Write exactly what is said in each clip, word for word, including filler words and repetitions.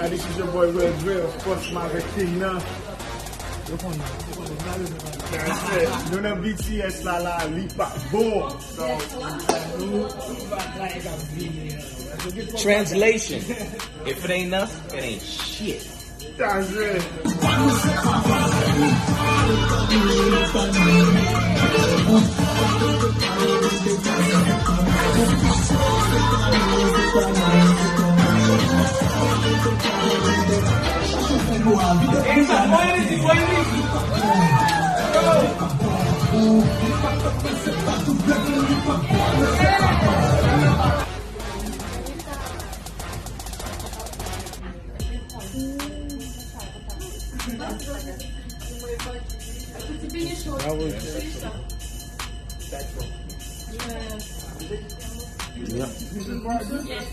This is your boy Real Dre, of course, m avèk King nan. Yo konnen, yo konnen, m ta rete pa. That's it. Nou nan B T S la, la, li pa bon. So, nou, nou bagay k ap vini an. Translation. If it ain't us, it ain't shit. That's it. That was, yeah.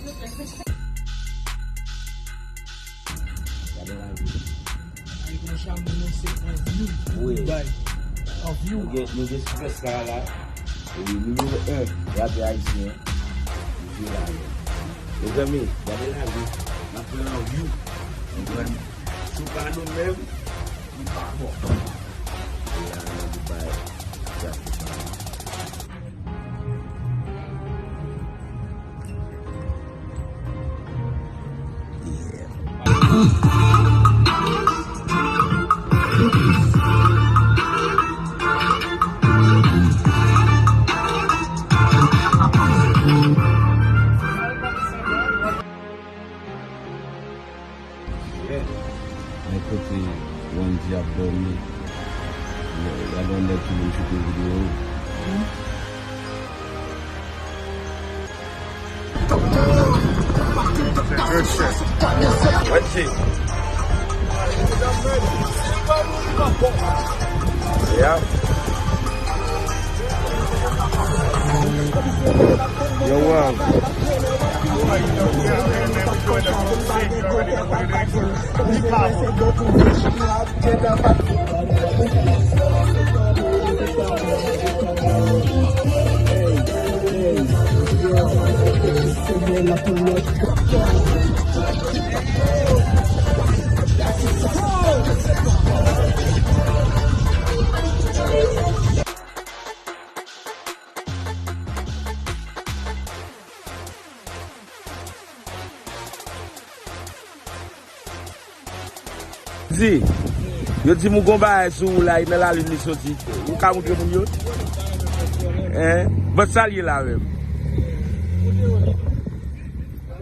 Gade la vi. Wi. An view. Nou gen, nou gen Superstar la. Wi, nimewo en rapè ayisyen. Li jwe la, wi. Mezanmi, gade la vi. N ap pran an view. Konprann? Si w pa nou menm, li pa bon. E la nan Dubai, sa se sa. Yeah. Men kote Wendy ap dòmi, y a, y a yon nèg ki vin choute videyo. Good shit. Wendy. Yeah. Yo, Wang. Di, yo di m ou gon bagay sou ou la, e nan lalin li soti. Ou ka moutre moun yo? Hein? Ban sa l ye la menm.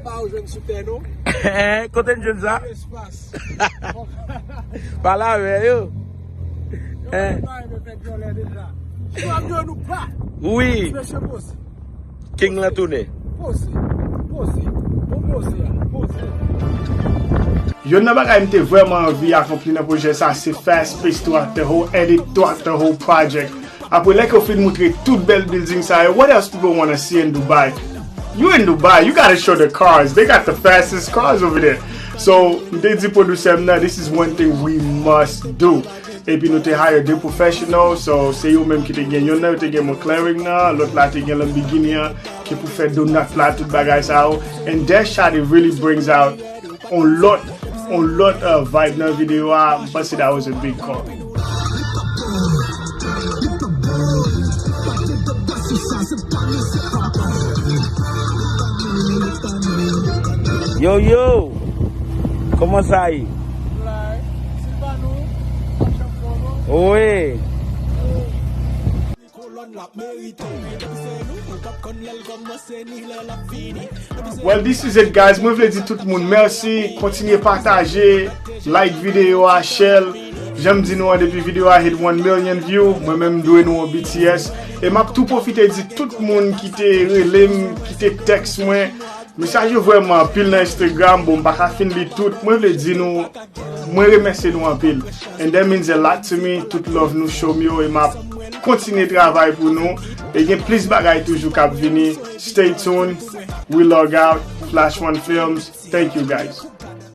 Ba ou jwenn sou tè nou. Hein? Kote n jwenn sa? Espas. Pale avè yo. Hein? Yo pa renmen fè vyolè deja. Sou avyon nou pa. Wi. Mesye Boss. King lan tounen. Poze. Poze. Bon poze a. Poze. Youn nan bagay m te vrèman anvi akonpli nan pwojè sa, se fast pace throughout the whole edit, throughout the whole project. Apre, lè ke w fin moutre tout bèl building sa yo, what else people wanna see in Dubai? You in Dubai, you gotta show the cars. They got the fastest cars over there. So, m te di pwodisè m nan, this is one thing we must do. Epi nou te hire de professional, so se yo menm ki te gen, youn nan yo te gen McLaren nan, lòt la te gen Lamborghini an, ki pou fè donut la, tout bagay sa yo. And that shot, it really brings out on lòt, on lòt, uh, vibe nan videyo a. M panse that was a big call. Yo, yo! Kòman sa ye? Wi. Well, this is it, guys. Mwen vle di tout moun mèsi. Kontinye pataje, like videyo a, share l. Jan m di nou an, depi videyo a hit one million view, mwen menm m dwe nou yon B T S. E m ap tou pwofite di tout moun ki te rele m, ki te tèks mwen, mesaj yo vrèman anpil nan Instagram, bon, m pa ka fin li tout. Mwen vle di nou, mwen remèsye nou anpil. And that means a lot to me, tout love nou show m yo, e m ap kontinye travay pou nou. E gen plis bagay toujou k ap vini. Stay tuned. We log out. Flash One Films. Thank you, guys.